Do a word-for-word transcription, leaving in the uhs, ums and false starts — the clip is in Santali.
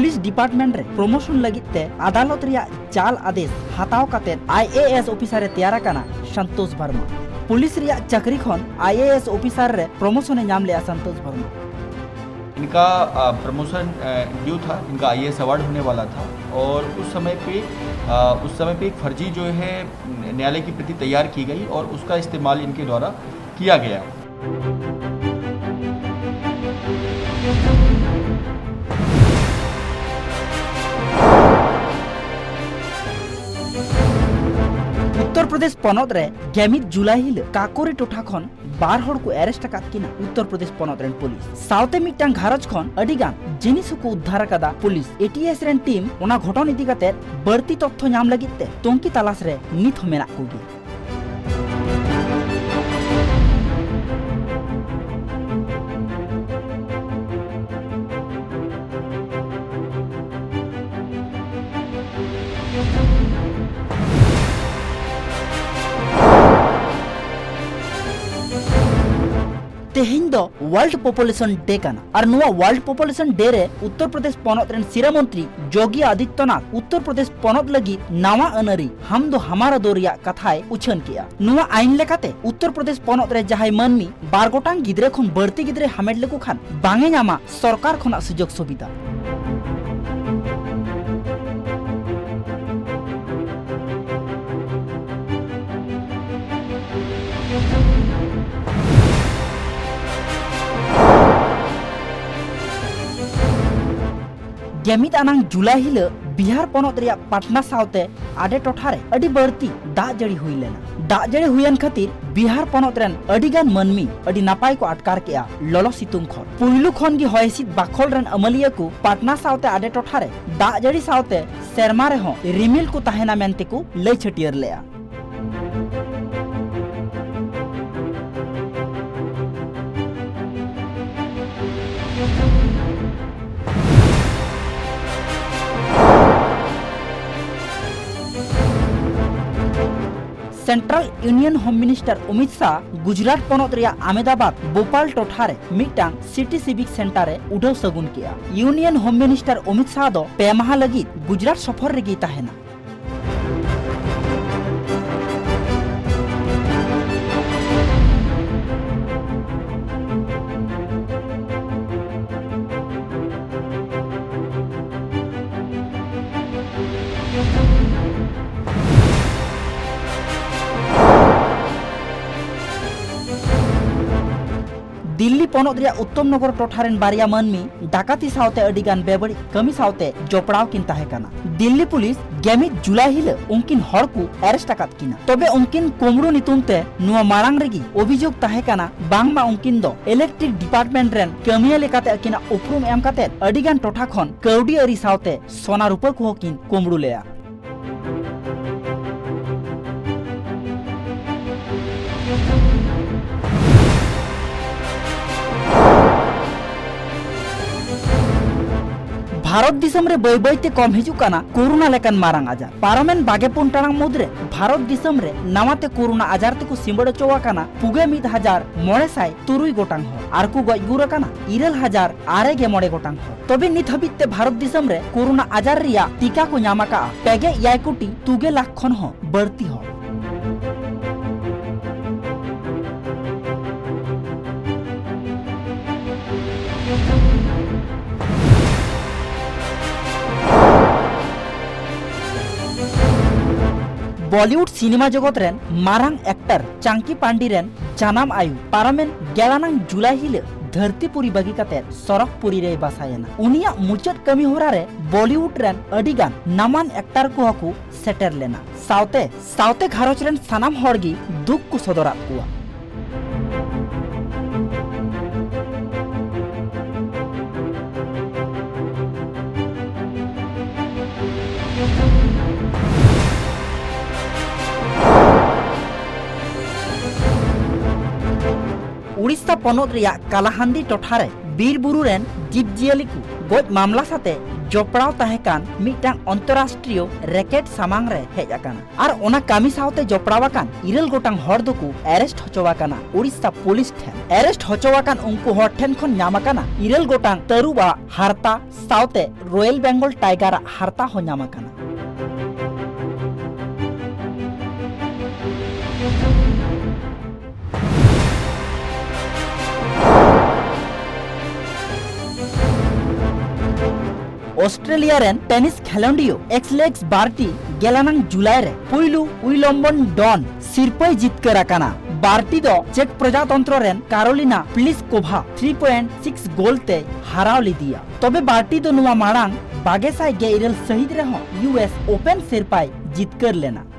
ᱯᱩᱞᱤᱥ ᱰᱤᱯᱟᱨᱴᱢᱮᱱᱴ ᱨᱮ ᱯᱨᱚᱢᱳᱥᱚᱱ ᱞᱟᱹᱜᱤᱫ ᱛᱮ ᱟᱫᱟᱞᱚᱛ ᱨᱮᱭᱟᱜ ᱡᱟᱞ ᱟᱫᱮᱥ ᱦᱟᱛᱟᱣ ᱠᱟᱛᱮ ᱟᱭ ᱮ ᱮᱥ ᱚᱯᱷᱤᱥᱟᱨ ᱮ ᱛᱮᱭᱟᱨ ᱟᱠᱟᱱᱟ ᱥᱚᱱᱛᱳᱥ ᱵᱷᱟᱨᱢᱟ᱾ ᱯᱩᱞᱤᱥ ᱨᱮᱭᱟᱜ ᱪᱟᱹᱠᱨᱤ ᱠᱷᱚᱱ ᱟᱭ ᱮ ᱮᱥ ᱚᱯᱷᱤᱥᱟᱨ ᱨᱮ ᱯᱨᱚᱢᱳᱥᱚᱱ ᱮ ᱧᱟᱢ ᱞᱮᱜᱼᱟ ᱥᱚᱱᱛᱳᱥ ᱵᱷᱟᱨᱢᱟ᱾ इनका प्रमोशन ड्यू था, इनका आई ए एस अवार्ड होने वाला था। और उस समय पे अ, उस समय पे एक फर्जी जो है न्यायालय की प्रति तैयार की गई और उसका इस्तेमाल इनके द्वारा किया गया। ᱩᱛᱛᱚᱨ ᱯᱨᱚᱫᱮᱥ ᱯᱚᱱᱚᱛ ᱨᱮ ᱜᱮᱢᱤᱫ ᱡᱩᱞᱟᱭ ᱦᱤᱞᱚᱜ ᱠᱟᱠᱳᱨᱤ ᱴᱚᱴᱷᱟ ᱠᱷᱚᱱ ᱵᱟᱨ ᱦᱚᱲ ᱠᱚ ᱮᱨᱮᱥᱴ ᱟᱠᱟᱫ ᱠᱤᱱᱟ ᱩᱛᱛᱚᱨ ᱯᱨᱚᱫᱮᱥ ᱯᱚᱱᱚᱛ ᱨᱮᱱ ᱯᱩᱞᱤᱥ᱾ ᱥᱟᱶᱛᱮ ᱢᱤᱫᱴᱟᱝ ᱜᱷᱟᱨᱚᱸᱡᱽ ᱠᱷᱚᱱ ᱟᱹᱰᱤ ᱜᱟᱱ ᱡᱤᱱᱤᱥ ᱦᱚᱸᱠᱚ ᱩᱫᱽᱫᱷᱟᱨ ᱟᱠᱟᱫᱟ ᱯᱩᱞᱤᱥ᱾ ᱮ ᱴᱤ ᱮᱥ ᱨᱮᱱ ᱴᱤᱢ ᱚᱱᱟ ᱜᱷᱚᱴᱚᱱ ᱤᱫᱤ ᱠᱟᱛᱮ ᱵᱟᱹᱲᱛᱤ ᱛᱚᱛᱛᱷᱚ ᱧᱟᱢ ᱞᱟᱹᱜᱤᱫ ᱛᱮ ᱛᱩᱝᱠᱷᱤ ᱛᱟᱞᱟᱥ ᱨᱮ ᱱᱤᱛ ᱦᱚᱸ ᱢᱮᱱᱟᱜ ᱠᱚᱜᱮᱭᱟ᱾ ᱛᱮᱦᱮᱧ ᱫᱚ ᱣᱟᱨᱞᱰ ᱯᱚᱯᱩᱞᱮᱥᱚᱱ ᱰᱮ ᱠᱟᱱᱟ, ᱟᱨ ᱱᱚᱣᱟ ᱣᱟᱨᱞᱰ ᱯᱚᱯᱩᱞᱮᱥᱚᱱ ᱰᱮ ᱨᱮ ᱩᱛᱛᱚᱨ ᱯᱨᱚᱫᱮᱥ ᱯᱚᱱᱚᱛ ᱨᱮᱱ ᱥᱤᱨᱟᱹ ᱢᱚᱱᱛᱨᱤ ᱡᱳᱜᱤ ᱟᱫᱤᱛᱭᱚᱱᱟᱛᱷ ᱩᱛᱛᱚᱨ ᱯᱨᱚᱫᱮᱥ ᱯᱚᱱᱚᱛ ᱞᱟᱹᱜᱤᱫ ᱱᱟᱣᱟ ᱟᱹᱱ ᱟᱹᱨᱤ ᱦᱟᱢ ᱫᱚ ᱦᱟᱢᱟᱨᱟ ᱫᱚ ᱨᱮᱭᱟᱜ ᱠᱟᱛᱷᱟᱭ ᱩᱪᱷᱟᱹᱱ ᱠᱮᱜᱼᱟ᱾ ᱱᱚᱣᱟ ᱟᱭᱤᱱ ᱞᱮᱠᱟᱛᱮ ᱩᱛᱛᱚᱨ ᱯᱨᱚᱫᱮᱥ ᱯᱚᱱᱚᱛ ᱨᱮ ᱡᱟᱦᱟᱸᱭ ᱢᱟᱹᱱᱢᱤ ᱵᱟᱨ ᱜᱚᱴᱟᱝ ᱜᱤᱫᱽᱨᱟᱹ ᱠᱷᱚᱱ ᱵᱟᱹᱲᱛᱤ ᱜᱤᱫᱽᱨᱟᱹᱭ ᱦᱟᱢᱮᱴ ᱞᱮᱠᱚ ᱠᱷᱟᱱ ᱵᱟᱝ ᱮ ᱧᱟᱢᱟ ᱥᱚᱨᱠᱟᱨ ᱠᱷᱚᱱᱟᱜ ᱥᱩᱡᱳᱜᱽ ᱥᱩᱵᱤᱫᱷᱟ᱾ ᱜᱮᱢᱤᱫ ᱟᱱᱟᱝ ᱡᱩᱞᱟᱭ ᱦᱤᱞᱚᱜ ᱵᱤᱦᱟᱨ ᱯᱚᱱᱚᱛ ᱨᱮᱭᱟᱜ ᱯᱟᱴᱱᱟ ᱥᱟᱶᱛᱮ ᱟᱰᱮ ᱴᱚᱴᱷᱟ ᱨᱮ ᱟᱹᱰᱤ ᱵᱟᱹᱲᱛᱤ ᱫᱟᱜ ᱡᱟᱹᱲᱤ ᱦᱩᱭ ᱞᱮᱱᱟ᱾ ᱫᱟᱜ ᱡᱟᱹᱲᱤ ᱦᱩᱭᱮᱱ ᱠᱷᱟᱹᱛᱤᱨ ᱵᱤᱦᱟᱨ ᱯᱚᱱᱚᱛ ᱨᱮᱱ ᱟᱹᱰᱤ ᱜᱟᱱ ᱢᱟᱹᱱᱢᱤ ᱟᱹᱰᱤ ᱱᱟᱯᱟᱭ ᱠᱚ ᱟᱴᱠᱟᱨ ᱠᱮᱜᱼᱟ ᱞᱚᱞᱚ ᱥᱤᱛᱩᱝ ᱠᱷᱚᱱ᱾ ᱯᱩᱭᱞᱩ ᱠᱷᱚᱱ ᱜᱮ ᱦᱚᱭ ᱦᱤᱸᱥᱤᱫ ᱵᱟᱠᱷᱚᱞ ᱨᱮᱱ ᱟᱹᱢᱟᱹᱞᱤᱭᱟᱹ ᱠᱚ ᱯᱟᱴᱱᱟ ᱥᱟᱶᱛᱮ ᱟᱰᱮ ᱴᱚᱴᱷᱟ ᱨᱮ ᱫᱟᱜ ᱡᱟᱹᱲᱤ ᱥᱟᱶᱛᱮ ᱥᱮᱨᱢᱟ ᱨᱮᱦᱚᱸ ᱨᱤᱢᱤᱞ ᱠᱚ ᱛᱟᱦᱮᱱᱟ ᱢᱮᱱᱛᱮ ᱠᱚ ᱞᱟᱹᱭ ᱪᱷᱟᱹᱴᱭᱟᱹᱨ ᱞᱮᱜᱼᱟ᱾ Central Union Home Minister ᱚᱢᱤᱛ ᱥᱟᱦ ᱜᱩᱡᱽᱨᱟᱴ ᱯᱚᱱᱚᱛ ᱨᱮᱭᱟᱜ ᱟᱢᱮᱫᱟᱵᱟᱫ ᱵᱳᱯᱟᱞ ᱴᱚᱴᱷᱟ ᱨᱮ ᱢᱤᱫᱴᱟᱝ City Civic Centre ᱮ ᱩᱰᱷᱟᱹᱣ ᱥᱟᱹᱜᱩᱱ ᱠᱮᱫᱼᱟ᱾ Union Home Minister ᱚᱢᱤᱛ ᱥᱟᱦ ᱫᱚ ᱯᱮ ᱢᱟᱦᱟ ᱞᱟᱹᱜᱤᱫ ᱜᱩᱡᱽᱨᱟᱴ ᱥᱚᱯᱷᱚᱨ ᱨᱮᱜᱮᱭ ᱛᱟᱦᱮᱱᱟ᱾ ᱫᱤᱞᱞᱤ ᱯᱚᱱᱚᱛ ᱨᱮᱭᱟᱜ ᱩᱛᱛᱚᱢ ᱱᱚᱜᱚᱨ ᱴᱚᱴᱷᱟ ᱨᱮᱱ ᱵᱟᱨᱭᱟ ᱢᱟᱹᱱᱢᱤ ᱰᱟᱠᱟᱛᱤ ᱥᱟᱶᱛᱮ ᱟᱹᱰᱤ ᱜᱟᱱ ᱵᱮᱵᱟᱹᱲᱤᱡ ᱠᱟᱹᱢᱤ ᱥᱟᱶᱛᱮ ᱡᱚᱯᱲᱟᱣ ᱠᱤᱱ ᱛᱟᱦᱮᱸ ᱠᱟᱱᱟ᱾ ᱫᱤᱞᱞᱤ ᱯᱩᱞᱤᱥ ᱜᱮᱢᱤᱫ ᱡᱩᱞᱟᱭ ᱦᱤᱞᱚᱜ ᱩᱱᱠᱤᱱ ᱦᱚᱲ ᱠᱚ arrest ᱟᱠᱟᱫ ᱠᱤᱱᱟ᱾ ᱛᱚᱵᱮ ᱩᱱᱠᱤᱱ ᱠᱩᱢᱲᱩ ᱧᱩᱛᱩᱢ ᱛᱮ ᱱᱚᱣᱟ ᱢᱟᱲᱟᱝ ᱨᱮᱜᱮ ᱚᱵᱷᱤᱡᱳᱜᱽ ᱛᱟᱦᱮᱸ ᱠᱟᱱᱟ, ᱵᱟᱝᱢᱟ ᱩᱱᱠᱤᱱ ᱫᱚ electric department ᱨᱮᱱ ᱠᱟᱹᱢᱤᱭᱟᱹ ᱞᱮᱠᱟᱛᱮ ᱟᱹᱠᱤᱱᱟᱜ ᱩᱯᱨᱩᱢ ᱮᱢ ᱠᱟᱛᱮ ᱟᱹᱰᱤ ᱜᱟᱱ ᱴᱚᱴᱷᱟ ᱠᱷᱚᱱ ᱠᱟᱹᱣᱰᱤ ᱟᱹᱨᱤ ᱥᱟᱶᱛᱮ ᱥᱚᱱᱟ ᱨᱩᱯᱟᱹ ᱠᱚᱦᱚᱸ ᱠᱤᱱ ᱠᱩᱢᱲᱩ ᱞᱮᱜᱼᱟ᱾ ᱵᱷᱟᱨᱚᱛ ᱫᱤᱥᱚᱢ ᱨᱮ ᱵᱟᱹᱭ ᱵᱟᱹᱭ ᱛᱮ ᱠᱚᱢ ᱦᱤᱡᱩᱜ ᱠᱟᱱᱟ ᱠᱳᱨᱳᱱᱟ ᱞᱮᱠᱟᱱ ᱢᱟᱨᱟᱝ ᱟᱡᱟᱨ᱾ ᱯᱟᱨᱚᱢᱮᱱ ᱵᱟᱜᱮ ᱯᱩᱱ ᱴᱟᱲᱟᱝ ᱢᱩᱫᱽᱨᱮ ᱵᱷᱟᱨᱚᱛ ᱫᱤᱥᱚᱢ ᱨᱮ ᱱᱟᱣᱟ ᱛᱮ ᱠᱳᱨᱳᱱᱟ ᱟᱡᱟᱨ ᱛᱮᱠᱚ ᱥᱤᱸᱵᱟᱹᱲ ᱦᱚᱪᱚ ᱟᱠᱟᱱᱟ ᱯᱩᱜᱮ ᱢᱤᱫ ᱦᱟᱡᱟᱨ ᱢᱚᱬᱮ ᱥᱟᱭ ᱛᱩᱨᱩᱭ ᱜᱚᱴᱟᱝ ᱦᱚᱲ ᱟᱨ ᱠᱚ ᱜᱚᱡ ᱜᱩᱨ ᱟᱠᱟᱱᱟ ᱤᱨᱟᱹᱞ ᱦᱟᱡᱟᱨ ᱟᱨᱮ ᱜᱮ ᱢᱚᱬᱮ ᱜᱚᱴᱟᱝ ᱦᱚᱲ᱾ ᱛᱚᱵᱮ ᱱᱤᱛ ᱦᱟᱹᱵᱤᱡ ᱛᱮ ᱵᱷᱟᱨᱚᱛ ᱫᱤᱥᱚᱢ ᱨᱮ ᱠᱳᱨᱳᱱᱟ ᱟᱡᱟᱨ ᱨᱮᱭᱟᱜ ᱴᱤᱠᱟ ᱠᱚ ᱧᱟᱢ ᱟᱠᱟᱫᱼᱟ ᱯᱮ ᱜᱮᱞ ᱮᱭᱟᱭ ᱠᱳᱴᱤ ᱛᱩᱜᱮ ᱞᱟᱠᱷ ᱠᱷᱚᱱ ᱦᱚᱸ ᱵᱟᱹᱲᱛᱤ ᱦᱚᱲ᱾ ᱵᱚᱞᱤᱣᱩᱰ ᱥᱤᱱᱮᱢᱟ ᱡᱚᱜᱚᱛ ᱨᱮᱱ ᱢᱟᱨᱟᱝ ᱮᱠᱴᱚᱨ ᱪᱟᱝᱠᱤ ᱯᱟᱱᱰᱤ ᱨᱮᱱ ᱡᱟᱱᱟᱢ ᱟᱭᱳ ᱯᱟᱨᱚᱢᱮᱱ ᱜᱮᱞ ᱟᱱᱟᱝ ᱡᱩᱞᱟᱭ ᱦᱤᱞᱚᱜ ᱫᱷᱟᱹᱨᱛᱤ ᱯᱩᱨᱤ ᱵᱟᱹᱜᱤ ᱠᱟᱛᱮ ᱥᱚᱨᱚᱜᱽ ᱯᱩᱨᱤ ᱨᱮᱭ ᱵᱟᱥᱟᱭᱮᱱᱟ᱾ ᱩᱱᱤᱭᱟᱜ ᱢᱩᱪᱟᱹᱫ ᱠᱟᱹᱢᱤ ᱦᱚᱨᱟ ᱨᱮ ᱵᱚᱞᱤᱣᱩᱰ ᱨᱮᱱ ᱟᱹᱰᱤ ᱜᱟᱱ ᱱᱟᱢᱟᱱ ᱮᱠᱴᱚᱨ ᱠᱚᱦᱚᱸ ᱠᱚ ᱥᱮᱴᱮᱨ ᱞᱮᱱᱟ᱾ ᱥᱟᱶᱛᱮ, ᱥᱟᱶᱛᱮ ᱜᱷᱟᱨᱚᱸᱡᱽ ᱨᱮᱱ ᱥᱟᱱᱟᱢ ᱦᱚᱲ ᱜᱮ ᱫᱩᱠ ᱠᱚ ᱥᱚᱫᱚᱨᱟᱫ ᱠᱚᱣᱟ᱾ ᱩᱲᱤᱥᱥᱟ ᱯᱚᱱᱚᱛ ᱨᱮᱭᱟᱜ ᱠᱟᱞᱟᱦᱟᱱᱫᱤ ᱴᱚᱴᱷᱟ ᱨᱮ ᱵᱤᱨ ᱵᱩᱨᱩ ᱨᱮᱱ ᱡᱤᱵᱽ ᱡᱤᱭᱟᱹᱞᱤ ᱠᱚ ᱜᱚᱡ ᱢᱟᱢᱞᱟ ᱥᱟᱛᱮ ᱡᱚᱯᱲᱟᱣ ᱛᱟᱦᱮᱸ ᱠᱟᱱ ᱢᱤᱫᱴᱟᱝ ᱚᱱᱛᱚᱨᱨᱟᱥᱴᱨᱤᱭᱚ ᱨᱮᱠᱮᱴ ᱥᱟᱢᱟᱝ ᱨᱮ ᱦᱮᱡ ᱟᱠᱟᱱᱟ ᱟᱨ ᱚᱱᱟ ᱠᱟᱹᱢᱤ ᱥᱟᱶᱛᱮ ᱡᱚᱯᱲᱟᱣ ᱟᱠᱟᱱ ᱤᱨᱟᱹᱞ ᱜᱚᱴᱟᱝ ᱦᱚᱲ ᱫᱚᱠᱚ ᱮᱨᱮᱥᱴ ᱦᱚᱪᱚ ᱟᱠᱟᱱᱟ ᱳᱰᱤᱥᱟ ᱯᱩᱞᱤᱥ ᱴᱷᱮᱱ᱾ ᱮᱨᱮᱥᱴ ᱦᱚᱪᱚ ᱟᱠᱟᱱ ᱩᱱᱠᱩ ᱦᱚᱲ ᱴᱷᱮᱱ ᱠᱷᱚᱱ ᱧᱟᱢ ᱟᱠᱟᱱᱟ ᱤᱨᱟᱹᱞ ᱜᱚᱴᱟᱝ ᱛᱟᱹᱨᱩᱵ ᱟᱜ ᱦᱟᱨᱛᱟ ᱥᱟᱶᱛᱮ ᱨᱚᱭᱮᱞ ᱵᱮᱝᱜᱚᱞ ᱴᱟᱭᱜᱟᱨ ᱟᱜ ᱦᱟᱨᱛᱟ ᱦᱚᱸ ᱧᱟᱢ ᱟᱠᱟᱱᱟ᱾ ᱚᱥᱴᱨᱮᱞᱤᱭᱟ ᱨᱮᱱ ᱴᱮᱱᱤᱥ ᱠᱷᱮᱞᱳᱸᱰᱤᱭᱟᱹ ᱮᱠᱥᱞᱮᱠᱥ ᱵᱟᱨᱴᱤ ᱜᱮᱞᱟᱱᱟᱝ ᱡᱩᱞᱟᱭ ᱨᱮ ᱯᱩᱭᱞᱩ ᱩᱭᱞᱚᱢᱵᱚᱱ ᱰᱚᱱ ᱥᱤᱨᱯᱟᱹᱭ ᱡᱤᱛᱠᱟᱹᱨ ᱟᱠᱟᱱᱟ᱾ ᱵᱟᱨᱴᱤ ᱫᱚ ᱪᱮᱠ ᱯᱨᱚᱡᱟᱛᱚᱱᱛᱨᱚ ᱨᱮᱱ ᱠᱟᱨᱳᱞᱤᱱᱟ ᱯᱞᱤᱥᱠᱳᱵᱷᱟ ᱛᱷᱨᱤ ᱯᱚᱭᱮᱱᱴ ᱥᱤᱠᱥ ᱜᱳᱞ ᱛᱮᱭ ᱦᱟᱨᱟᱣ ᱞᱮᱫᱮᱭᱟ᱾ ᱛᱚᱵᱮ ᱵᱟᱨᱴᱤ ᱫᱚ ᱱᱚᱣᱟ ᱢᱟᱲᱟᱝ ᱵᱟᱜᱮ ᱥᱟᱭ ᱜᱮᱞ ᱤᱨᱟᱹᱞ ᱥᱟᱹᱦᱤᱛ ᱨᱮᱦᱚᱸ ᱤᱭᱩ ᱮᱥ ᱳᱯᱮᱱ ᱥᱤᱨᱯᱟᱭ ᱡᱤᱛᱠᱟᱹᱨ ᱞᱮᱱᱟ᱾